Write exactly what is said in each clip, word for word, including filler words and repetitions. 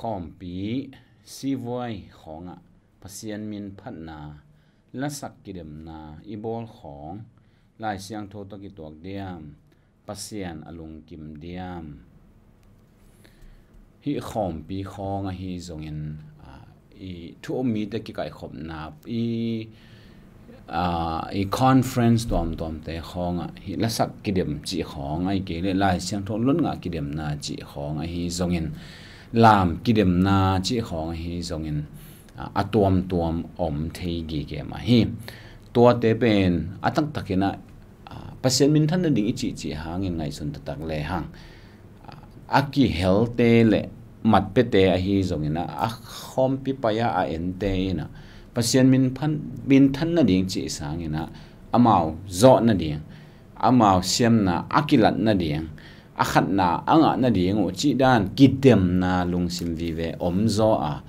Khawmpi sivuai khawngah Pasian min phatna, lasak kidemna i bawl khawng Lai Siangtho tawh kituak diam, Pasian a lungkim diam? Hih khawmpi khawng ahi zongin, ah, i thu um mite kikaihkhopna, i, ah, i conference tuamtuamte khawngah hih lasak kidem cih khawng, ahih kei leh Lai Siangtho lotngah kidemna cih khawng ahi zongin, lam kidemna cih khawng ahi zongin, ah, a tuamtuam om thei gige mah hi. Tuate pen a taktakin ah, ah, Pasian minthan nading i cihcih hangin ngaihsun taktak lehang, ah, a kihelte le matpiate ahi zongin ah, a khawmpi pai-a a ente in ah Pasian min phan, minthan nading cih sangin ah, amau zawh nading, amau siamna a kilat nading, a khatna a ngah nading uh cih dan kidemna lungsim vive om zaw a,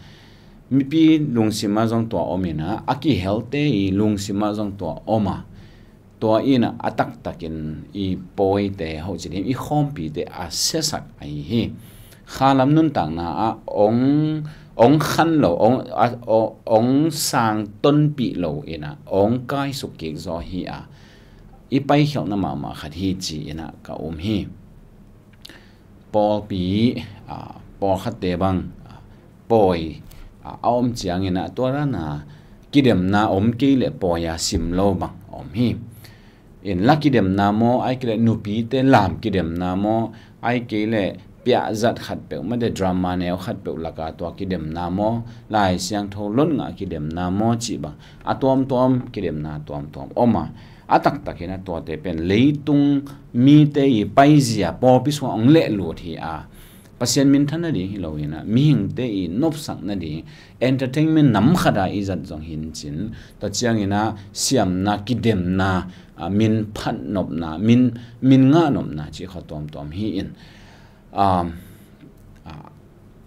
mipi lungsim ah zong tua om in ah, a kihelte i lungsim ah zong tua om a, tua in ah a taktakin i pawite, hoh ci ding, i khawmpite a siasak ahi hi. Khalam nuntakna ah ong, ong khan lo, ong, a, ong, ong sang tonpih lo in ah ong kaisuk kik zaw hi a, i paikhialhna mahmah khat hi ci-in ah ka um hi. Pawlpi, ah, pawlkhatte bang, ah, pawi, ah, a om ciangin ah tua dan a kidemna om kei leh pawi-a sim lo bang om hi. In la kidemna maw, ahih kei leh nupite lam kidemna maw, ahih kei leh piahzat khatpeuh, mate drama neu khatpeuh laka tua kidemna maw, Lai Siangtho lotngah kidemna maw cih bang a tuamtuam, kidemna tuamtuam om a, a taktakin ah tuate pen leitung mite i paizia, pawlpi sungah ong lehlut hi a, Pasian minthan nading hi lo in ah, mihingte i nopsak nading, entertainment nam khat a i zat zong hi cin, tua ciangin ah siamna, kidemna, ah, min phat nopna, min, min ngah nopna cih khawng tuamtuam hi in, um, ah,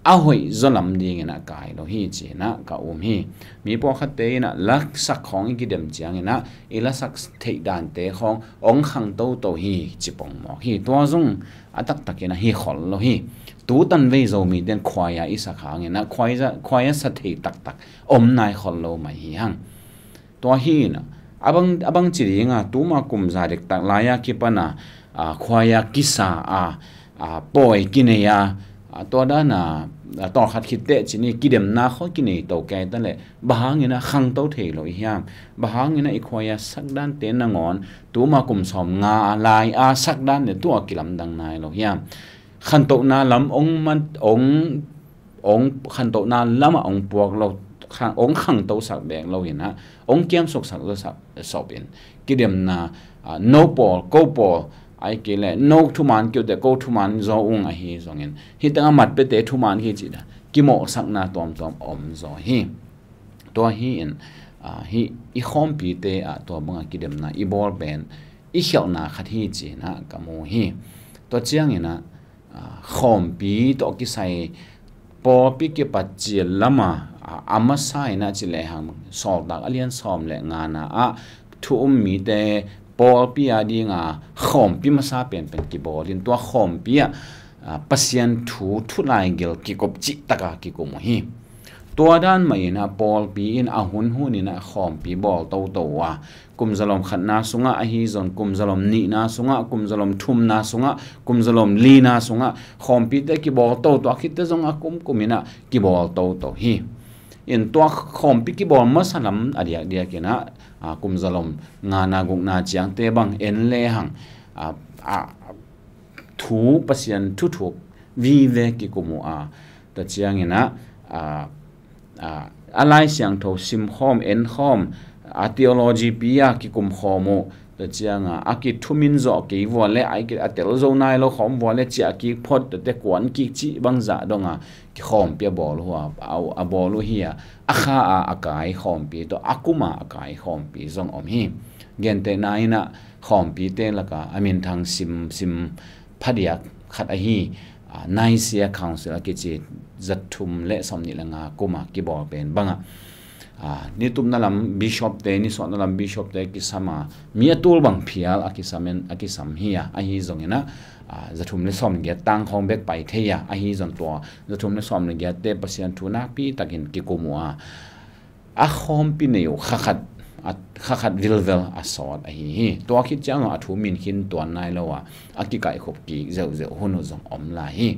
a hoih zaw lam dingin ah kai lo hi ci-in ah ka um hi. Mi pawlkhatte in ah lasak khawng i kidem ciangin ah i lasak theih dante khawng ong khang toto hi ci pongmawk hi. Tua zong a taktakin ah hi khol lo hi. Tutan vei Zomite in khuai-a i sak hangin ah khuai-a, khuai-a sa thei taktak om nai khol lo mai hi hang. Tua hi in ah, a bang, a bang ci ding a, tuma kum za dektak lai-a kipan a, a, khuai-a kisa a, a, pawi kinei a, a, tua dan a, a, tawlkhat khit teh ci ni, kidemna khawng kinei to kei ta leh, bang hangin ah khangto thei lo i hiam? Bang hangin ah i khuai-a sak dante nangawn tuma kum sawmnga lai-a sak dan le tua kilamdang nai lo hiam? Khantohna lam ong man, ong ong khantohna lamah ong puak lo, khang, ong khangtosak bek lo in ah, ong kiamsuksak lo sak, sop in, kidemna, ah, no pawl, ko pawl, ahih kei leh no thuman kei uh teh ko thuman zaw ung ahi zongin, hih tengah matpiate thuman kei cih dan kimawhsakna tuamtuam om zaw hi. Tua hi in, ah, hih i khawmpite ah tua banga kidemna i bawl pen i khialhna khat hi ci-in ah ka mu hi. Tua ciangin ah, ah, khawmpi tawh kisai pawlpi kipat cil lama, ah, a masa in ah ci lehang Sawltak a lian sawm le ngana ah thu um mite pawlpi a dinga khawmpi masa penpen kibawl in tua khawmpi ah, ah, Pasian thu, thu laigil kikup cihtaka kikum uh hi. Tua dan mah in ah pawlpi in a hunhun in ah khawmpi bawl toto uh a, kum zalom khatna sungah ahi zong, kum zalom nihna sungah, kum zalom thumna sungah, kum zalom lina sungah khawmpite kibawl toto a, khitte zong a kumkum in ah kibawl toto hi. In tua khawmpi kibawl masa lam a diakdiak in ah, a, kum zalom ngana gukna ciangte bang en lehang, a, a, thu Pasian thuthuk vive kikum uh a, tua ciangin ah, a, a, a Lai Siangtho simkhawm, enkhawm, a theology pi-a kikum khawm uh, tua cianga a kithumin zawh kei vua le, a, a tel zo nai lo khawm vua le ciah kik phot, tuate kuan kik cih bangzah donga kikhawmpi a bawl uh a, a, a bawl uh hi a, a kha a, a kai khawmpi tawh a kuma a kai khawmpi zong om hi. Gentehna in ah khawmpite laka a minthang simsim phadiak khat ahi, a, Nicaea Council a kici zathum le sawmnih le nga kuma kibawl pen bangah, Aa, nitupna lam bishop te, nisuahna lam bishop te kisam a, mi a tul bang phial a kisam in, a kisam hi a, ahi zongin ah, aa, zathum le sawm le giat tang khawng bek pai thei a, ahi zong tua zathum le sawm le giat te Pasian thu nakpi takin kikum uh a, a khawmpi nei uh kha khat, a, kha khat vilvel a sawt ahi hi. Tua khit ciang a thu min khin tuan nai lo a, a kikaihkhup kik zeuhzeuh hun uh zong om lai hi.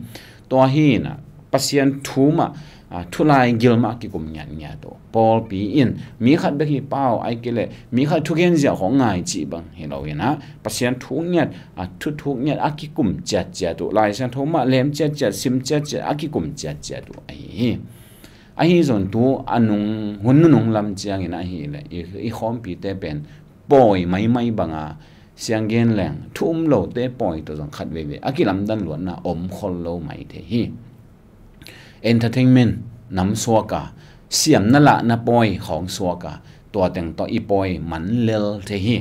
Tua hi in ah, Pasian thu mah, a, thulai gil mah kikum ngiatngiat uh. Pawlpi in mi khat bek hi pau, ai kei leh mi khat thugen ziah khawng ngai cih bang hi lo in ah, Pasian thu ngiat, a, thuthuk ngiat a kikum ciatciat uh. Lai Siangtho mah lem ciatciat, sim ciatciat, a kikum ciatciat uh ahi hi. Ahi zong tu a nung, hun nunung lam ciangin ahih leh i, i khawmpite pen pawi maimai banga sianggen leng thu um lote pawi tawh zong khat veivei a kilamdan luatna om khol lo mai thei hi. Entertainment nam suak a, siamna lahna pawi khawng suak a, tua teng tawh i pawi man lel thei hi.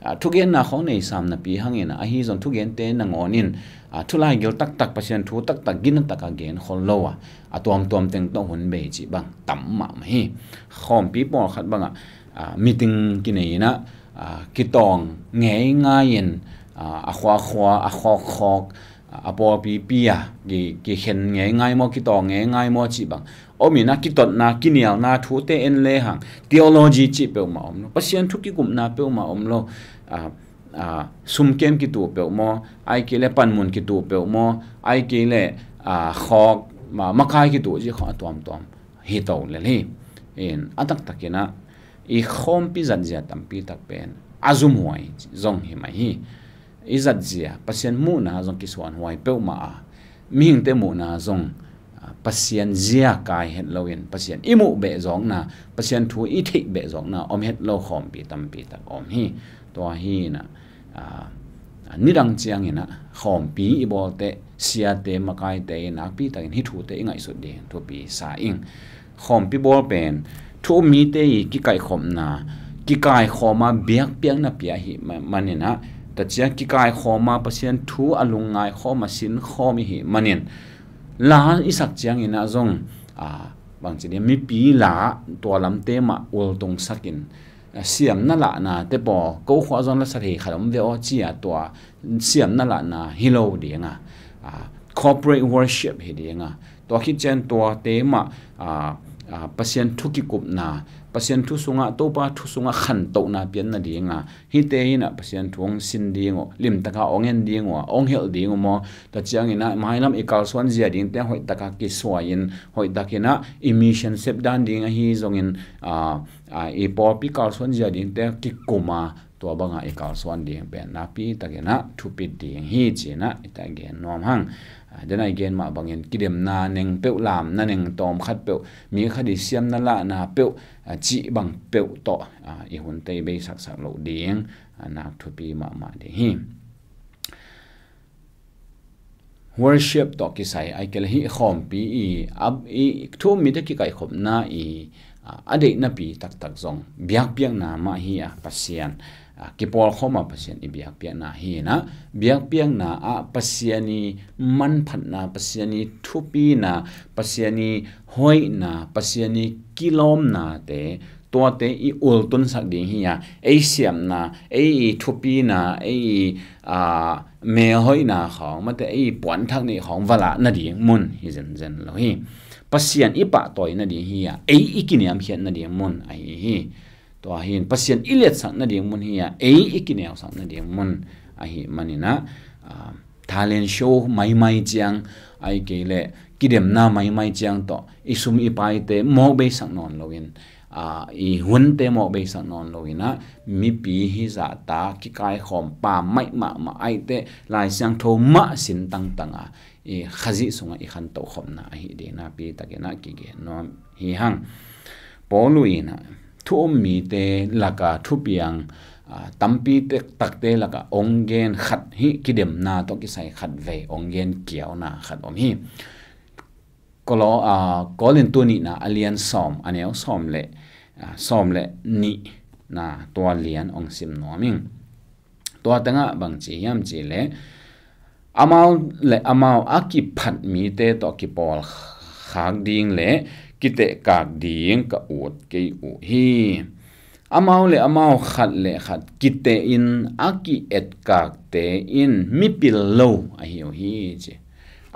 A, thugenna khawng nei sam napi hangin ah, ahi zong thugente nangawn in, a, thulai gil taktak, Pasian thu taktak, gina taka gen khol lo a, a tuamtuam teng tawh hun bei cih bang tam mahmah hi. Khawmpi pawlkhat bangah, a, meeting kinei in ah, a, kitawng ngeingai in, a, a khuakhua, a khawkkhawk, a, a pawlpipi a, ki, kikhen ngeingai maw, kitawng ngeingai maw cih bang om in ah, kitotna, kinialna thute en lehang, theology cih peuhmah om lo, Pasian thu kikupna peuhmah om lo. A, a, sumkem kituh peuh maw, ai kei leh panmun kituh peuh maw, ai kei leh, a, khawk, ma, makai kituh cih khawng a tuamtuam hi to lel hi. In, a taktakin ah, i khawmpi zatzia tampi tak pen a zumhuai zong hi mai hi. I zatzia Pasian muhna zong kisuanhuai peuhmah a, mihingte muhna zong, a, Pasian zia kai het loin, Pasian i muh behzawkna, Pasian thu i theih behzawkna om het lo khawmpi tampi tak om hi. Tua hi in ah, a, a, nidang ciangin ah khawmpi i bawlte, siate, makaite in nakpi takin hih thute i ngaihsut ding thupi sa ing. Khawmpi bawl pen thu um mite i kikaihkhopna, kikaikhawm a biakpiakna pia hi ma-, manin ah, tua ciang kikaikhawm a Pasian thu a lungngai khawm a sinkhawm i hih manin, la i sak ciangin ah zong, a, bangci ding, mipi la tua lamte mah ultung sakin, a, siamna lahna te pawl, ko khua zong la sa thei khat om ve aw ci a, tua siamna lahna hi lo ding a, a, corporate worship hi ding a, tua khit ciang tuate mah, a, a, Pasian thu kikupna, Pasian thu sungah, Topa thu sungah khantohna pianna ding a, hihte in ah Pasian thu hong sin ding uh, limtaka hong en ding uh, hong helh ding uh maw? Tua ciangin ah mailam i kalsuan zia dingte hoihtaka kisuai in, hoihtakin ah i mission sep dan ding ahi zongin, a, a, i pawlpi kalsuan zia dingte kikum a, tua banga i kalsuan ding pen nakpi takin ah thupit ding hi ci-in ah i ta gen nuam hang. A, den a i gen mah bangin kidemna neng peuh, lamna neng tawm khat peuh, mi khat i siamna lahna peuh, a, cih bang peuh tawh, a, i hunte i beisaksak loh ding, a, nak thupi mahmah ding hi. Worship tawh kisai, ai kei leh hih khawmpi i, a, i thu um mite kikaikhopna i, a, a deihnapi taktak zong biakpiakna mah hi a, Pasian, a, kipawlkhawm a Pasian i biakpiakna hi in ah, biakpiakna ah Pasian i manphatna, Pasian i thupina, Pasian i hoihna, Pasian i kilawmnate, tuate i ultunsak ding hi a, ei siamna, ei i thupina, ei i, a, melhoihna khawng, mate ei i puanthak nih khawng va lah nading mun hi zenzen lo hi. Pasian i pahtawi nading hi a, ei i kiniamkhiat nading mun ahi hi. Tua hi in Pasian i liatsak nading mun hi a, ei i kineusak nading mun ahi manin ah, a, talent show maimai ciang, ai kei leh kidemna maimai ciang tawh i sum i paite mawk beisak nawn loin, a, i hunte mawk beisak nawn loin ah, mipi hizahta kikaikhawm pa maih mahmah, ai teh Lai Siangtho mah sin tangtang a, i Khazih sungah i khantohkhopna ahi ding nakpi takin ah kigen nuam hi hang. Paul in ah thu um mite laka thupiang, a, tampi te, takte laka hong gen khat hi, kidemna tawh kisai khat vei hong gen kiauna khat om hi. Kolo-, a, Korintu nihna a lian sawm, a neu sawm le, a, sawm le nihna tua lian hong sim nuam ing. Tua tengah bang ci hiam cih leh, amau le amau a kiphat mite tawh kipawl khak ding le kitehkak ding ka ut kei uh hi. Amau le amau khat le khat kitehin a ki-etkakte in mipil lo ahi uh hi ci.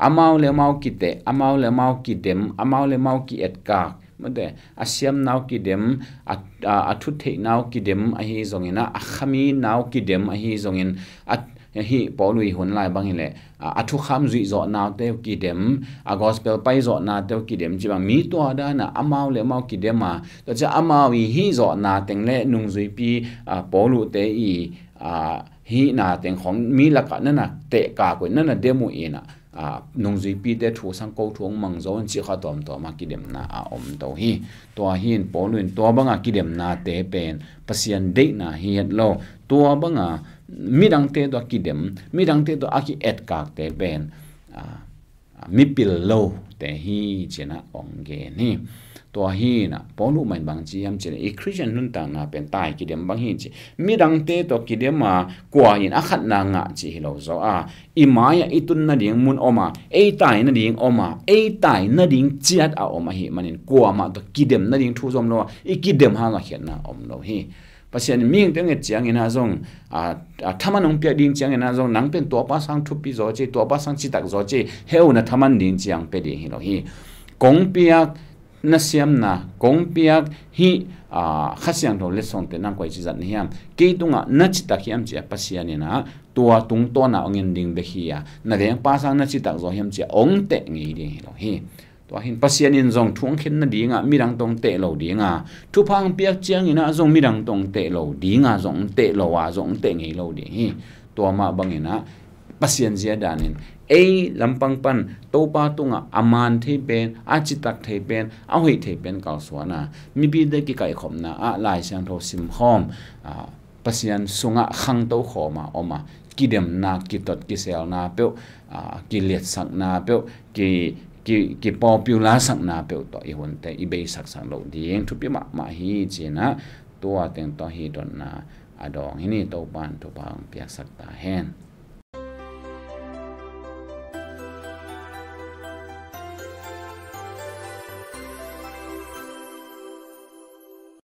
Amau le amau kiteh, amau le amau kidem, amau le amau ki-etkak, mate, a siamnau kidem, a, a, a thutheihnau kidem ahi zongin, a, a khaminau kidem ahi zongin, a, hih Paul uh i hun lai bang hileh, a, a thukham zuih zawhnaute uh kidem, a gospel pai zawhnaute uh kidem ci bang mi tua dana amau le amau kidem a, tua ciah amau i hih zawhna teng le nungzuipi, a, Paul uhte i, a, hihna teng khong mi lakah nana tehkak uh in nana dem uh inah, a, nungzuipite thu sang ko thu hong mang zo in cih kha tuamtuam a kidemna a om to hi. Tua hi in Paul uh in tua banga kidemnate pen Pasian deihna hi het lo. Tua banga midangte tua kidem, midangte tua a ki-etkakte pen, a, a, mipil lote hi cinah ong gen hi. Tua hinah Paul uh mah in bang ci hiam cinah i Khristian nuntakna pen tai kidem bang hi ci. Midangte tua kidem a kua in a khatna ngah ci hi lo zaw a, i mai-ah i tun nading mun om a, ei tai nading om a, ei tai nading ciat a om ahih manin kuamah tua kidem nading thu zom lo a, i kidem hanga khiatna om lo hi. Pasian in mihingte hong et ciangin ah zong, a, a, thaman hong piak ding ciangin ah zong, nang pen tuapa sang thupi zaw ci, tuapa sang citak zaw ci, heu na thaman ding ciang pia ding hi lo hi. Kong piak na siamna, kong piak hih, a, Kha Siangtho letsongte nang koi ci zat na hiam, kei tungah na citak hiam ci-a Pasian in ah tua tungtawna hong en ding bek hi a, na vengpa sang na citak zaw hiam ci-a hong teh ngei ding hi lo hi. Tua hin Pasian in zong thu hong khen nadingah midang tawh hong teh lo dinga, thupha hong piak ciangin ah zong midang tawh hong teh lo dinga, zong hong teh lo a, zong hong teh ngei lo ding hi. Tua mah bangin ah Pasian zia danin ei lampang pan Topa tungah a man thei pen, a citak thei pen, a hoih thei pen kalsuan a, mipite kikaihkhopna ah Lai Siangtho simkhawm, a, Pasian sungah khangto khawm a om a, kidemna, kitot kiselna peuh, a, kiliatsakna peuh, ki, ki, kipopular sakna peuh tawh i hunte i beisaksak loh ding thupi mahmah hi cinah tua teng tawh hi dotna a dawng hi ni. Topa in thupha hong piaksak ta hen.